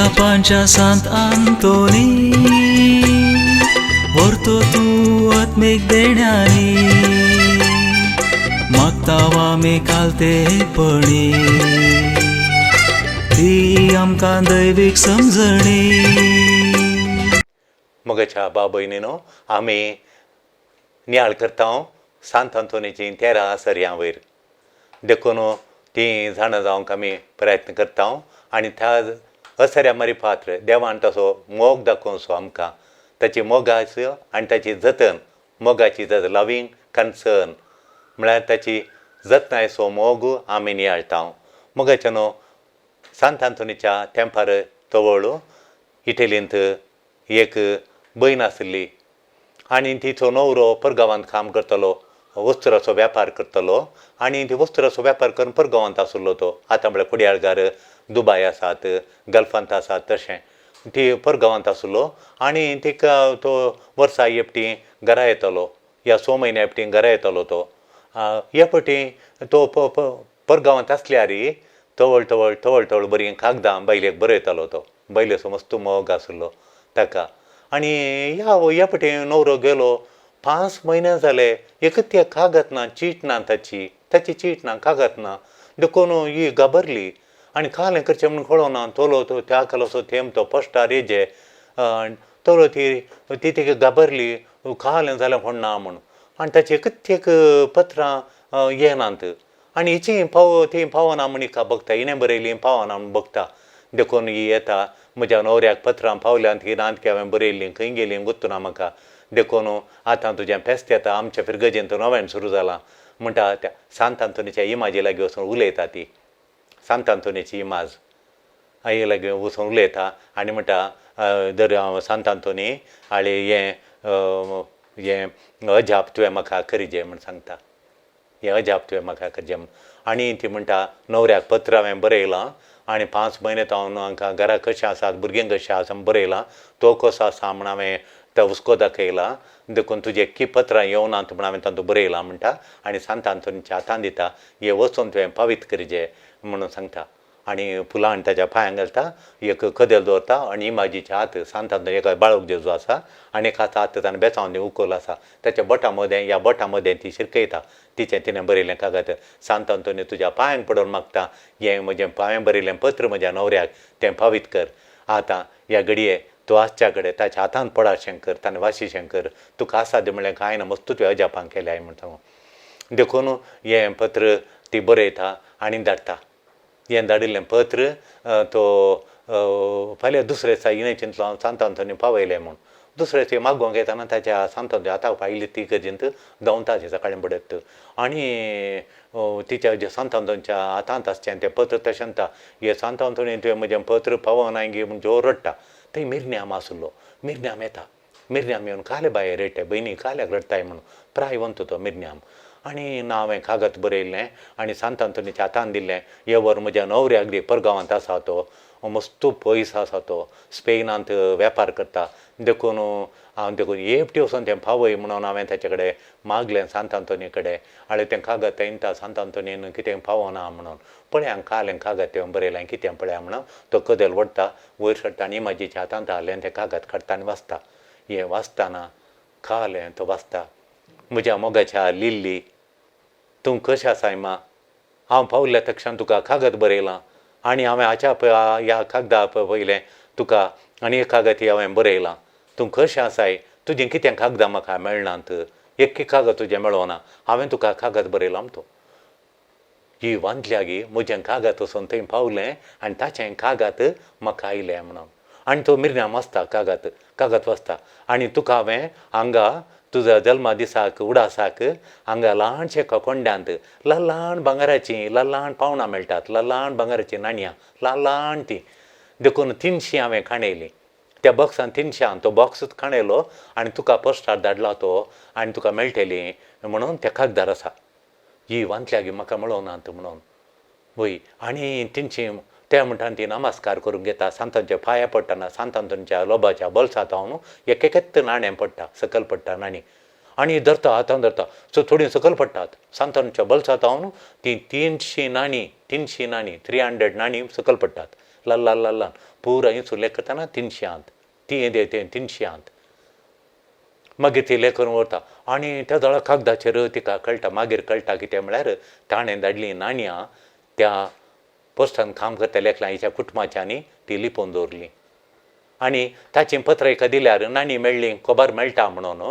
अजापांच्या सांत आंतोनी, व्हरतो तूं आत्मीक देण्यांनी, मागता आमी कालतेपणी, ती आमकां दैवीक समजणी. मोगाच्या भाव भयणीनो, आमी नियाळ करता सांत आंतोनीची 13 सरयां वयर. देखून ती जाणा जावंक आमी प्रयत्न करता आनी त्या असऱ्या मारिफात देवान तसो मोग दाखोवचो आमकां, ताची मोगाचो आनी ताची जतन, मोगाची जतन, लवींग कन्सर्न म्हळ्यार ताची जतनायेचो मोग आमी नियाळटा. मोगाच्या न्हू, सांत आंतोनीच्या तेंपार तवळ इटलींत एक भयण आशिल्ली आनी तिचो न्हवरो परगांवांत काम करतालो, वस्त्राचो वेपार करतालो आनी ती वस्त्राचो वेपार करून परगांवांत आशिल्लो तो. आतां म्हळ्यार कुड्याळगार दुबाय आसात, गल्फांत आसात, तशें ती परगांवांत आशिल्लो. आनी तिका तो वर्सा एकटी घरा येतालो या 6 म्हयन्या एकटी घरा येतालो तो. हे फावटी तो परगांवांत आसल्यार तवळ तवळ तवळ तवळ बरीं कागदां बायलेक बरयतालो तो. बायलेचो मस्त मोग आशिल्लो ताका. आनी ह्या ह्या फावटी न्हवरो गेलो, 5 म्हयने जाले, एकच ते कागद ना, चीट ना ताची, ताची चीट ना, कागद ना. देखून ही घाबरली आनी कालें करचें म्हणून कळना. तोलो तो त्या कालाचो तेंप तो पोस्टार येजे तोलो ती ती तिका घाबरली, कालें जालें कोण ना म्हूण. आनी ताची एकच एक पत्रां येनात आनी हिची पाव ती पावना म्हूण हिका बगता, हिणें बरयलीं पावना म्हूण बगता. देखून ही येता, म्हज्या न्हवऱ्याक पत्रां पावल्यांत की नात की हांवें बरयल्लीं, खंय गेलीं गुत्तुना म्हाका. देखून आतां तुजें फेस्त येता, आमच्या फिरगजेंत नव्यान सुरू जालां म्हणटा. त्या सांत आंतोनीच्या इमाजी लागीं वचून उलयता ती. सांत आंतोनीची इमाज आई लागीं वचून उलयता आनी म्हणटा, दर हांव सांत आंतोनी आनी हें हें अजाप तुवें म्हाका करिजे म्हूण सांगता, हें अजाप तुवें म्हाका करचें म्हूण. आनी ती म्हणटा, न्हवऱ्याक पत्र हांवें बरयलां आनी 5 म्हयने तो हांव हांकां घरा कशें आसात, भुरगीं कशीं आसा म्हूण बरयलां, तो कसो आसा म्हूण हांवें तो हुस्को दाखयला. देखून तुजें की पत्रां येवनात म्हूण हांवें तातूंत बरयलां म्हणटा. आनी सांत आंतोनीच्या हातान दिता, हें वचून तुवें पावीत करचें म्हणून सांगता. आनी फुलां आनी ताच्या पांयांक घालता, एक कदेल दवरता आनी इमाजीचे हात सांत आंतोनी एका बाळक जेजू आसा आनी एक हात ताणें बेचावन उखल आसा, ताच्या बोटां मदें, ह्या बोटां मदें ती शिरकयता तिचें तिणें बरयलें कागद. सांत आंतोनी, तुज्या पांयांक पडून मागता, हें म्हजें हांवें बरयलें पत्र म्हज्या न्हवऱ्याक तें पावीत कर. आतां ह्या घडये तूं आसच्या कडेन ताच्या हातान पडाशें कर, ताणें वाशीशें कर, तुका आसा दी म्हणलें कांय ना, मस्तू तुवें अजापां केल्याय म्हण सांगू. देखून हें पत्र ती बरयता आनी धाडटा. हें धाडिल्लें पत्र तो फाल्यां दुसरे दिसा हिणें चिंतलो हांव सांत आंतोनी पावयलें म्हूण. दुसरे दिसा मागोवंक येताना ताच्या सांत आंतोनी हाताक पायली ती गरजेंत धांवता सकाळीं पडत आनी तिच्या जे सांत आंतोनीच्या हातांत आसचें तें पत्र तशें म्हणटा, हे सांत आंतोनी, तुवें म्हजें पत्र पावोना गे म्हूण जोर रडटा. थंय मिरन्याम आसलो. मिरन्याम येता. मिरन्याम येवन, काले बाये रडटाय भयणी, काल्याक रडटाय म्हणून. प्रायवंत तो मिरन्याम. आनी ना, हांवें कागद बरयल्लें आनी सांत आंतोनीच्या हातान दिल्लें, हे व्हर म्हज्या न्हवऱ्याक दी, परगांवांत आसा तो, मस्तू पयस आसा तो, स्पेनांत वेपार करता. देखून हांव देखून एकटी वचून तें पावय म्हणून हांवें ताचे कडेन मागलें सांत आंतोनी कडेन. आनी तें कागद तेंता सांत आंतोनीन कितें पावना म्हणून पळया, कालें कागद तें बरयलें कितें पळया म्हणून तो कदेल ओडटा, वयर सरता आनी इमाजीच्या हातांत आहलें तें कागद काडटा आनी वाचता. हें वाचतना कालें तो वाचता, म्हज्या मोगाच्या लिल्ली, तूं कशें आसाय मा? हांव पावल्या तक्षण तुका कागद बरयलां आनी हांवें हाच्या ह्या कागदा पयलें तुका आनी एक कागद हांवें बरयलां. तूं कशें आसाय? तुजें कितें कागदां म्हाका मेळनात, एक कागद तुजें मेळना. हांवें तुका कागद बरयलां तो. ही वांतल्या गी म्हजें कागद वचून थंय पावलें आनी ताचें कागद म्हाका आयलें म्हणून. आनी तो मिरन्याम वाचता कागद, कागद वाचता आनी तुका हांवें हांगा तुज्या जल्मा दिसाक उडासाक हांगा ल्हानशे एका कोंड्यांत ल्हान ल्हान भांगराचीं ल्हान ल्हान पावणां मेळटात, ल्हान ल्हान भांगराचीं नाणयां, ल्हान ल्हान तीं. देखून 300 हांवें काणयलीं त्या बॉक्सान, 300 तो बॉक्सूच काणयलो आनी तुका पोस्टार धाडला तो आनी तुका मेळटली म्हणून त्या कागदार आसा. ही वांतल्या गी म्हाका मेळोनात म्हणून वय. आनी 300 ते म्हणटा ती नमस्कार करूंक घेता, सांतांच्या पांया पडटना सांत आंतोनीच्या लोबाच्या बोल्सांत हांव एक एकच नाणें पडटा, सकयल पडटा नाणी. आनी धरता, हातान धरता, सो थोडीं सकयल पडटात. सांत आंतोनीच्या बोल्सांत हांव ती 300 नाणीं, 300 नाणीं, 300 नाणीं सकयल पडटात. ल्हान ल्हान ल्हान ल्हान पुरा इंचून लेख करतना तिनश्यांत ती तें तिनश्यांत मागीर ती लेखन व्हरता आनी त्या जाळा कागदाचेर तिका कळटा. मागीर कळटा कितें म्हळ्यार ताणें धाडलीं नाणयां त्या पोस्टान काम करतल्या एकल्या हिच्या कुटुंबाच्यांनी ती लिपोवन दवरली आनी ताचीं पत्रां हिका दिल्यार नाणीं मेळ्ळीं खबर मेळटा म्हणून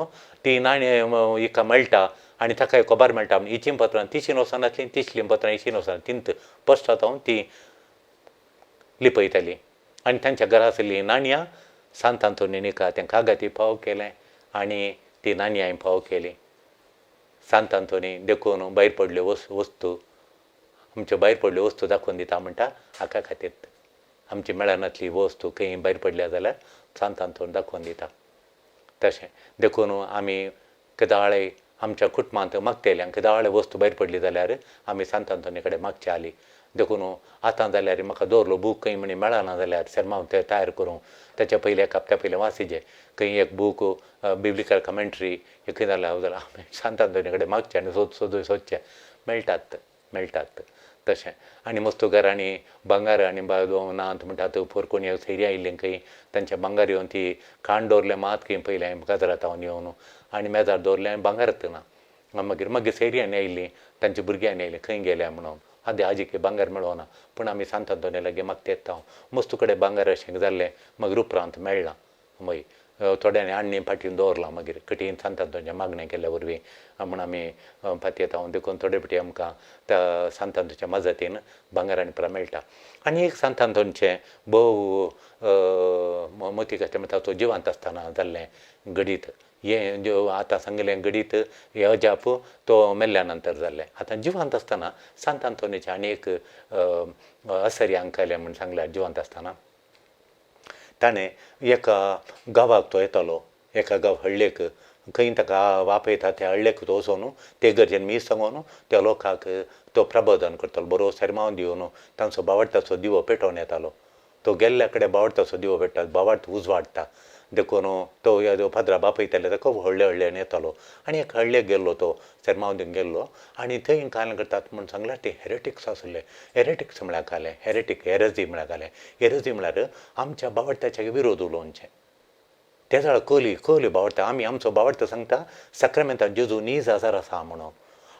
ती नाणीं हिका मेळटा आनी ताकाय खबर मेळटा म्हण हिचीं पत्रां तिशीन वचनासलीं, तिसलीं पत्रां हिशीन वचना तिंत पोस्टांत हांव तीं लिपयतालीं आनी तांच्या घरा आशिल्लीं नाणयां सांत आंतोनीन हिका तें कागदी फाव केलें आनी ती नाणयां फाव केली. सांत आंतोनी देखून भायर पडल्यो वस्तू आमच्यो भायर पडल्यो वस्तू दाखोवन दिता म्हणटा हाका खातीर आमची मेळनातली वस्तू खंय भायर पडल्या जाल्यार सांत आंतोन दाखोवन दिता. तशें देखून आमी केदाळे आमच्या कुटुंबांत मागतेल्यांक केदाळे वस्तू भायर पडली जाल्यार आमी सांत आंतोनी कडेन मागची आली. देखून आतां जाल्यार म्हाका दवरलो बूक खंय म्हणी मेळना जाल्यार सेर्मांव ते तयार करूं ताच्या पयलीं एक हप्त्या पयलीं वाचिजे खंय एक बूक बिब्लिकल कमेंट्री खंय जाल्यार जाल्यार आमी सांत आंतोनी कडेन मागचें आनी सोद सोद सोदचें मेळटात मेळटात. तशें आनी मस्तू घरांनी भांगर आनी नात म्हणटात पोरकोणी सैरी आयिल्लीं खंय तांचे भांगर येवन ती खाण दवरलें मात खंय पयलें काजरांत येवन आनी मेजार दवरलें आनी भांगरत ना. मागीर मागीर सैरी आनी आयिल्लीं तांची भुरगीं आनी आयलीं खंय गेल्या म्हणून आदी आजीक भांगर मेळोना पूण आमी सांत आंतोनी लागीं मागता हांव मस्तू कडेन भांगर अशें जाल्लें मागीर उपरांत मेळ्ळां मागीर थोड्यांनी आणणी फाटीन दवरलां मागीर कठीण सांत आंतोनाचें मागणें केल्ल्या वरवीं म्हूण आमी पातयेता देखून थोडे फावटी आमकां त्या सांत आंतोनाच्या मजतीन भांगर आनी परां मेळटा. आनी एक सांत आंतोनचें भोव मोती घातलें म्हणटा तो जिवंत आसतना जाल्लें घडीत हें ज्यो आतां सांगिल्लें घडीत हें अजाप तो मेल्ल्या नंतर जाल्लें. आतां जिवंत आसतना सांत आंतोनीचें आनी एक असर्यांक आयलें म्हूण सांगल्यार जिवंत आसतना ताणें एका गांवाक तो येतालो एका गांव हळ्ळेक खंय ताका आपयता त्या हळ्ळेक तो वचोन ते गरजेन मीस सांगून त्या लोकांक तो प्रबोधन करतालो बरो सेर्मांव दिवन तांचो बावडटाचो दिवो पेटोवन येतालो. तो गेल्ल्या कडेन बावडटाचो दिवो पेट्टा बावडट उजवाडटा देखून तो पाद्रा बापयताले ताका व्हडले व्हडल्यान येतालो आनी एक हळ्ळेक गेल्लो तो सेर्मांव दिवन गेल्लो आनी थंय कांय करतात म्हूण सांगल्यार ते हेरेटिक्स आसले. हेरेटिक्स म्हळ्यार कालें हेरेटीक हेरजी म्हळ्यार कालें हेरजी म्हळ्यार आमच्या बावडटाच्या विरोध उलोवचें. ते जाल्यार कली कली बावडटा आमी आमचो बावडटा सांगता साक्रामेंतान जेजू नीज आजार आसा म्हणून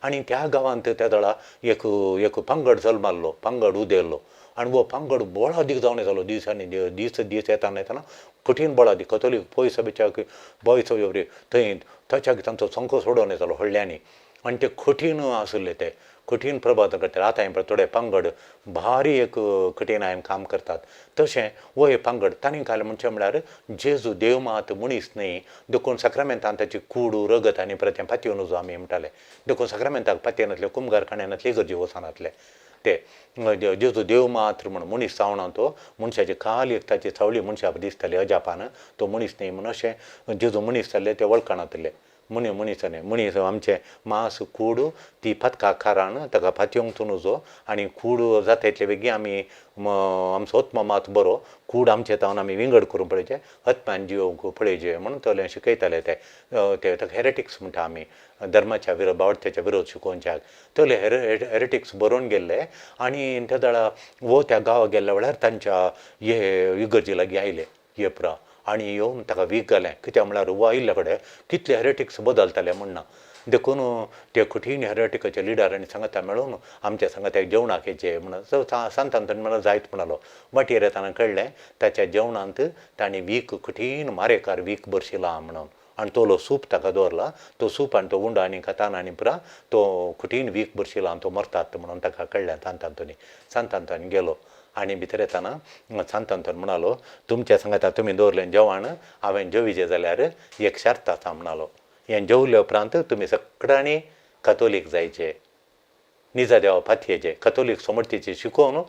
आनी त्या गांवांत त्या दळा एक एक पंगड जल्माल्लो पंगड उदेल्लो आनी हो पंगड बळादीक जावन येतालो दिसांनी दीस दीस येताना येताना कठीण बळादीक कथोलीक पयसो बिचाक पयसो थंय ताच्या तांचो संको सोडोवन येतालो व्हडल्यांनी आनी ते कठीण आशिल्ले ते कठीण प्रबोधन करताले. आतां पळय थोडे पंगड भारी एक कठीणायेन काम करतात. तशें हो एक पंगड तांणी घालें म्हणचें म्हळ्यार जेजू देव मात मनीस न्हय देखून साक्रामेंतान ताची कूड रगत आनी परत तें पातयेवन वचूं आमी म्हणटाले. देखून साक्रामेंताक पातयेनासले कुमगारखाणे नासले इगर्जी वचनासले ते जेजू देव मात्र म्हण मनीस जावना तो मनशाची खाली एक ताची सावळी मनशाक दिसताली अजापान तो मनीस न्हय म्हूण अशें जेजू मनीस जाल्ले ते वळखनातले मनी मनीस न्हय मनीस आमचें मांस कूड ती पथका कारान ताका पातयेवंक नजो आनी कूड जाता इतले बेगीन आमी आमचो आत्मो मात बरो कूड आमचे तावन आमी विंगड करूंक पळयचें आत्म्यान जियोवंक पळयचें म्हणून तोलें शिकयताले ते ते ताका हेरेटिक्स म्हणटा आमी धर्माच्या विरोध बावडत्याच्या विरोध शिकोवच्याक तोले हेरेटिक्स बरोवन गेल्ले आनी त्या वेळार वो त्या गांवाक गेल्ल्या वेळार तांच्या हे इगर्जे लागीं आयले हे पुरा आनी येवन ताका वीख घालें कित्याक म्हळ्यार वो आयिल्ल्या कडेन कितले हेरेटिक्स बदलताले म्हण ना. देखून ते कठीण हेरेटिकाचे लिडरांनी सांगाता मेळून आमच्या सांगात्याक जेवणाक येचें म्हणून सांत आंतोनी म्हणल्यार जायत म्हणालो. वाटेर येतना कळ्ळें ताच्या जेवणांत तांणी वीख कठीण मारेकार वीख भरशिलां म्हणून आनी तोलो सूप ताका दवरला तो सूप आनी तो उंडो आनी खाता आनी पुरा तो कठीण वीख भरशिला आनी तो मरतात म्हणून ताका कळ्ळें सांत आंतोनी. सांत आंतोनी गेलो आनी भितर येताना सांत आंतोन म्हणालो तुमच्या सांगाता तुमी दवरलें जेवण हांवें जेविचें जाल्यार एक शर्त आसा म्हणालो. हें जेवले उपरांत तुमी सगळ्यांनी कथोलीक जायचे निजा देवा पातयेचे कथोलीक समर्थीचे शिकोवन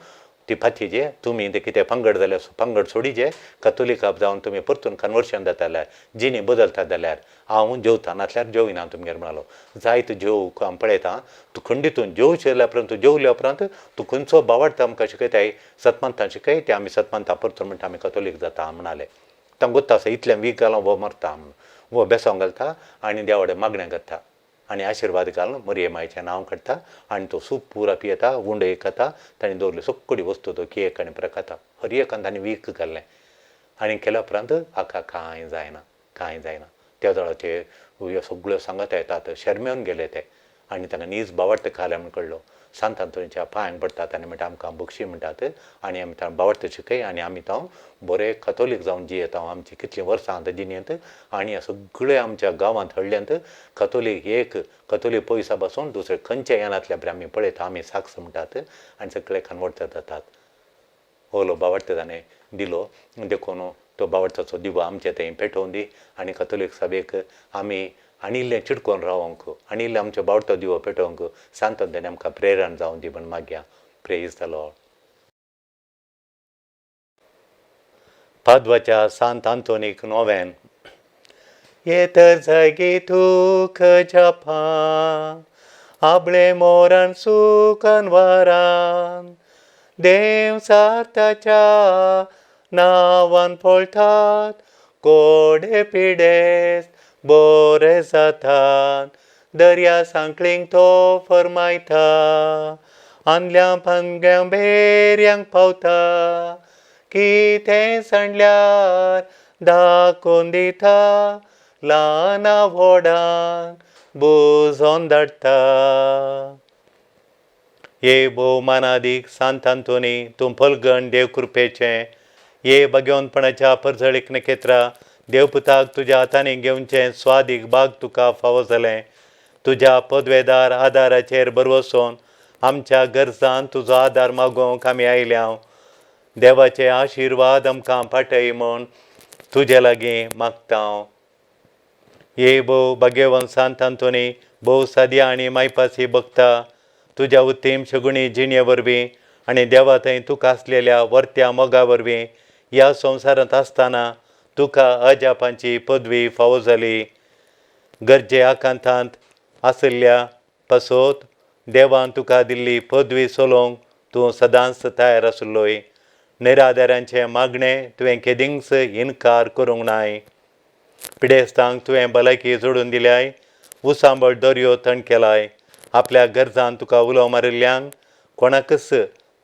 ती पातयेचे तुमी ते कितें पंगड जाल्यार पंगड सोडीचे कथोलिकाप जावन तुमी परतून कन्वर्शन जाता जाल्यार जिणी बदलता जाल्यार हांव जेवता नासल्यार जेविना तुमगेर म्हणालो. जायत जेव हांव पळयता तूं खंडितून जेवचें जाल्यार उपरांत तूं जेवल्या उपरांत तूं खंयचो बावडटा आमकां शिकयताय सतमंतां शिकय ते आमी सतमंतां परतून म्हणटा आमी कथोलीक जाता म्हणाले. तांकां गोत्ता आसा इतलें वीख घालां वो मरता म्हणून वो बेसोंक घालता आनी देवा कडेन मागणें करता आनी आशिर्वाद घालून मरिये मायचें नांव काडटा आनी तो सूप पुरा पियेता, उंडो एक खाता, ताणें दवरल्यो सगळी वस्तू तो केक आनी पुरा खाता. हर एकान ताणें वीख घाल्लें आनी केल्या उपरांत हाका कांय जायना, कांय जायना. त्या वेळार ते ह्यो सगळ्यो सांगात येतात, शरमेवन गेले ते आनी तांकां नीज बावडत खालें म्हूण कळ्ळो. सांत आंतोनीच्या पांयांक पडटात आनी म्हणटा आमकां बक्षी म्हणटात आनी आमी तांकां बावडत शिकय आनी आमी तो बरे कथोलीक जावन जियेता. आमची कितलीं वर्सां आतां जिणेंत आनी ह्या सगळ्या आमच्या गांवांत हळ्ळ्यांत कथोलीक एक कथोलीक पयसा पासून दुसरे खंयच्या येनातल्या बरें आमी पळयता, आमी साक्ष म्हणटात आनी सगळे कन्वर्ट जातात. ओलो बावडत ताणें दिलो. देखून तो बावडताचो दिवो आमचे थंय पेटोवन दी आनी कथोलीक सभेक आमी आनी इल्लें चिटकोवन रावोंक आनी इल्लें आमचो बावडतो दिवो पेटोवंक सांत आंतोनी आमकां प्रेरण जावन दी म्हण मागया. Praise the Lord. पादवाच्या सांत आंतोनीक नोवेन. ये तर जागी तूक जपान आबळे मोरान सुकन वारान देव साताच्या नांवान पळटात कोडे पिडेस्त बोरे जातात दर्या सांकळींक तो फरमायता आंदल्या पांगल्या बेऱ्यांक पावता कितें सांडल्यार दाखोवन दिता ल्हाना व्हडांक बुजोवन धाडटा. ये भोव मानादीक सांत आंतोनी तूं फलगण देव कृपेचें, ये भगवंतपणाच्या परजळीक नखेत्रा देवपुताक तुज्या हातांनी घेवचें स्वादीक बाग तुका फावो जालें. तुज्या पदवेदार आदाराचेर भरवसोन आमच्या गरजान तुजो आदार मागोवंक आमी आयल्या. देवाचे आशिर्वाद आमकां पाटय म्हूण तुजे लागीं मागता. ये भोव भाग्यवंत सांत आंतोनी, भोव साद्या आनी मायपासी भक्ता, तुज्या उत्तीम शगुणी जिणे वरवीं आनी देवा थंय तुका आसलेल्या वर्त्या मोगा वरवीं ह्या संवसारांत आसतना तुका अजापांची पदवी फावो जाली. गरजे आकांतांत आशिल्ल्या पासत देवान तुका दिल्ली पदवी चलोवंक तूं सदांच तयार आशिल्लोय. निराधारांचें मागणें तुवें केदींच इनकार करूंक नाय. पिडेस्तांक तुवें भलायकी जोडून दिल्याय, उसांबळ दर्यो थंड केलाय. आपल्या गरजान तुका उलो मारिल्ल्यांक कोणाकच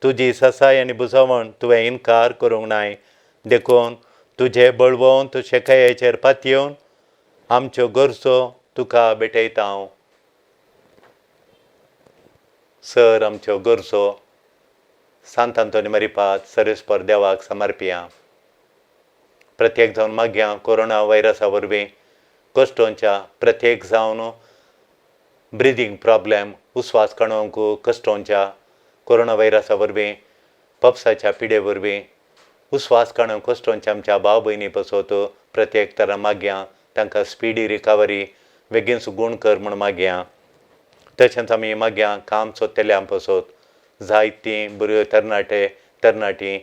तुजी ससाय आनी बुजवण तुवें इनकार करूंक नाय. देखून तुजे बळवंत शेकायेचेर पातयेवन आमच्यो गरजो तुका भेटयता हांव. सर आमच्यो गरजो सांत आंतोनी मरिपात सर्वेस्पर देवाक समर्पिया. प्रत्येक जावन मागया कोरोना व्हायरसा वरवीं कश्टोंच्या प्रत्येक जावन ब्रिदींग प्रॉब्लेम उस्वास काडूंक कश्टोंच्या कोरोना व्हायरसा वरवीं पप्साच्या पिडे वरवीं उस्वास काडूंक कश्टोंच्या आमच्या भाव भयणी पासत प्रत्येक तरा मागया तांकां स्पिडी रिकवरी बेगीन गूण कर म्हूण मागया. तशेंच आमी मागया काम सोदतल्या पासत जायतीं बऱ्यो तरणाटे तरणाटी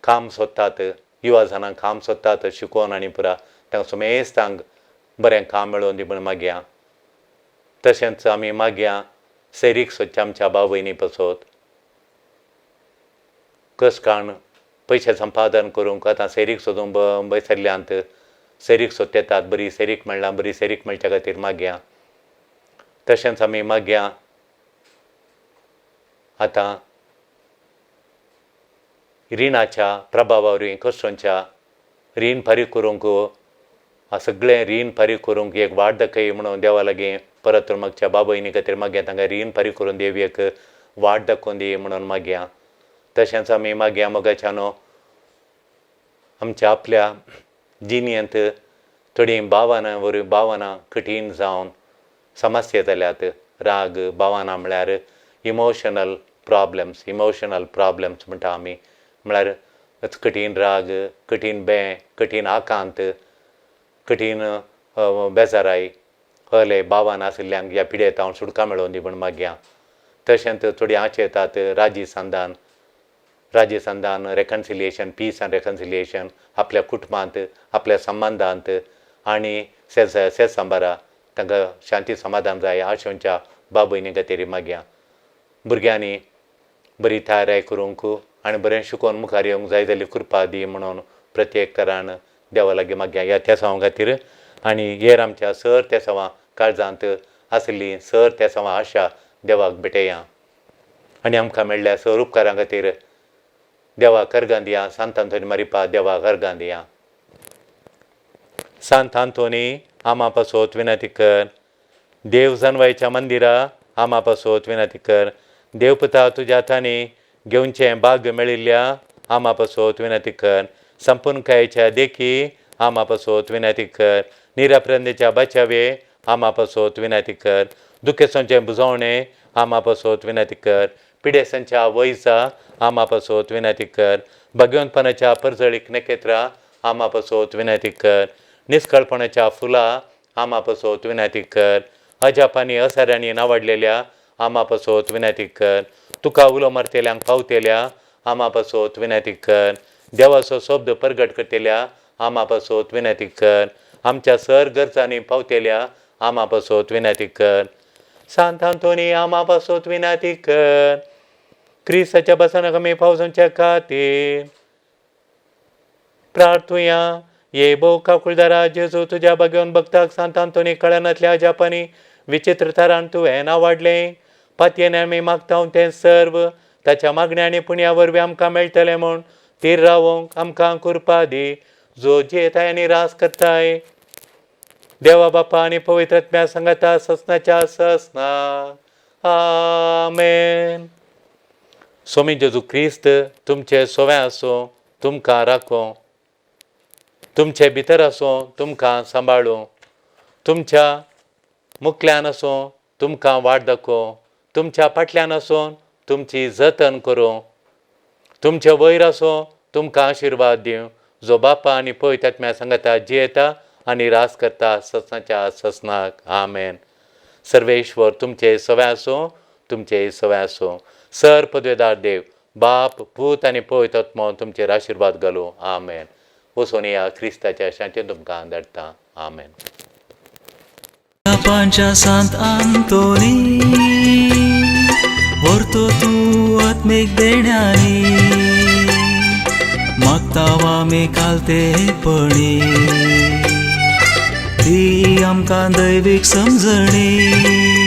काम सोदतात, युवा जाणां काम सोदतात शिकोवन आनी पुरा तांकां सुमेस्तांक बरें काम मेळोवन दी म्हूण मागया. तशेंच आमी मागया सैरीक सोदच्या आमच्या भाव भयणी पासत कस काण पयशे संपादन करूंक आतां सैरीक सोदूंक बसल्ल्यांत सैरीक सोदता येतात, बरी सैरीक मेळना, बरी सैरीक मेळच्या खातीर मागया. तशेंच आमी मागया आतां रिणाच्या प्रभावा वरवीं कश्टोंच्या रीण फारीक करूंक सगळें रीण फारीक करूंक एक वाट दाखय म्हणून देवा लागीं परत मागच्या बाबयनी खातीर मागया तांकां रीण फारीक करून देव एक वाट दाखोवन दी म्हणून मागया. तशेंच आमी मागया मोगाच्या न्हू आमच्या आपल्या जिणेंत थोडीं भावनां वरवीं भावनां कठीण जावन समस्या जाल्यात. राग भावनां म्हळ्यार इमोशनल प्रॉब्लम्स, इमोशनल प्रॉब्लम्स म्हणटा आमी, म्हळ्यार कठीण राग, कठीण बें, कठीण आकांत, कठीण बेजाराय हले भावनां आशिल्ल्यांक ह्या पिडेंत हांव सुटका मेळोवन दी म्हूण मागया. तशेंच थोडीं आंच येतात राजी संदान, राजी संदान रेकन्सिलिएशन, पीस आनी रेकन्सिलिएशन आपल्या कुटुंबांत आपल्या संबंदांत आनी सेज सांबारा तांकां शांती समाधान जाय आशेच्या बाब भयणी खातीर मागया. भुरग्यांनी बरी तयारी करूंक आनी बरें शिकोवन मुखार येवंक जाय जाल्यार कृपा दी म्हणून प्रत्येक तरान देवा लागीं मागया ह्या तेसांवा खातीर. आनी हेर आमच्या सर तेसांवां काळजांत आसली सर त्या समा आशा देवाक भेटया आनी आमकां मेळ्ळ्या सर उपकारां खातीर देवाक अर्गां दिया. सांत आंतोनी मारिपा देवाक अर्गां दिया. सांत आंतोनी आमा पासत विनंती कर. देव जनवायच्या मंदिरा आमा पासत विनंती कर. देवपुता तुज्या हातांनी घेवचें भाग्य मेळिल्ल्या आमा पासत विनंती कर. संपूर्णकायेच्या देखी आमा पासत विनंती कर. निराप्रंदेच्या बचावे आमा पासत विनंती कर. दुखेसांचें बुजवणें आमा पासत विनंती कर. पिडेसांच्या वयजा आमा पासत विनंती कर. भगवंतपणाच्या परजळीक नखेत्रां आमा पासत विनंती कर. निस्कळपणाच्या फुलां आमा पासत विनंती कर. अजापांनी असाऱ्यांनी नावाडलेल्या आमा पासत विनंती कर. तुका उलो मारतेल्यांक पावतेल्या आमा पासत विनंती कर. देवाचो शब्द परगट करतेल्या आमा पासत विनंती कर. आमच्या सर गरजांनी पावतेल्या आमा पासत विनंती कर. सांत आंतोनी आमा पासत विनंती कर. क्रिस्ताच्या बसनाक आमी पावसाच्या खातीर प्रार्थुया. ये भोव काकुळदारा जेजू, तुज्या भाग्यवन भक्ताक सांत आंतोनी कळनातल्या अजापांनी विचित्र थरान तुवें नावाडलें. पातयेन आमी मागता तें सर्व ताच्या मागण्या आनी पुण्या वरवीं आमकां मेळटलें म्हूण तीर रावोंक आमकां कृपा दी, जो जियेताय आनी रास करताय देवा बापा आनी पवित्र आत्म्या सांगाता ससनाच्या ससना. आमेन. स्वामी जेजू क्रिस्त तुमचे सोवे आसूं, तुमकां राखूं, तुमचे भितर आसूं, तुमकां सांबाळूं, तुमच्या मुखल्यान आसूं तुमकां वाट दाखोवं, तुमच्या फाटल्यान आसून तुमची जतन करूं, तुमचे वयर आसूं तुमकां आशिर्वाद दिवं, जो बापा आनी पवित्र आत्म्या सांगाता जियेता आनी रास करता ससनाच्या ससनाक. आमेन. सर्वेश्वर तुमचे सवे आसूं, तुमचे सवे आसूं. सर पदवेदार देव बाप पूत आनी पवित्र आत्मो तुमचेर आशिर्वाद घालूं. आमेन. वचून ह्या क्रिस्ताच्या शांतीन तुमकां धाडटा. आमेन. पांच्या सांत आंतोनी व्हरतो तूं आत्मीक देण्यांनी मागता आमी कालतेपणी ती आमकां दैवीक समजणी.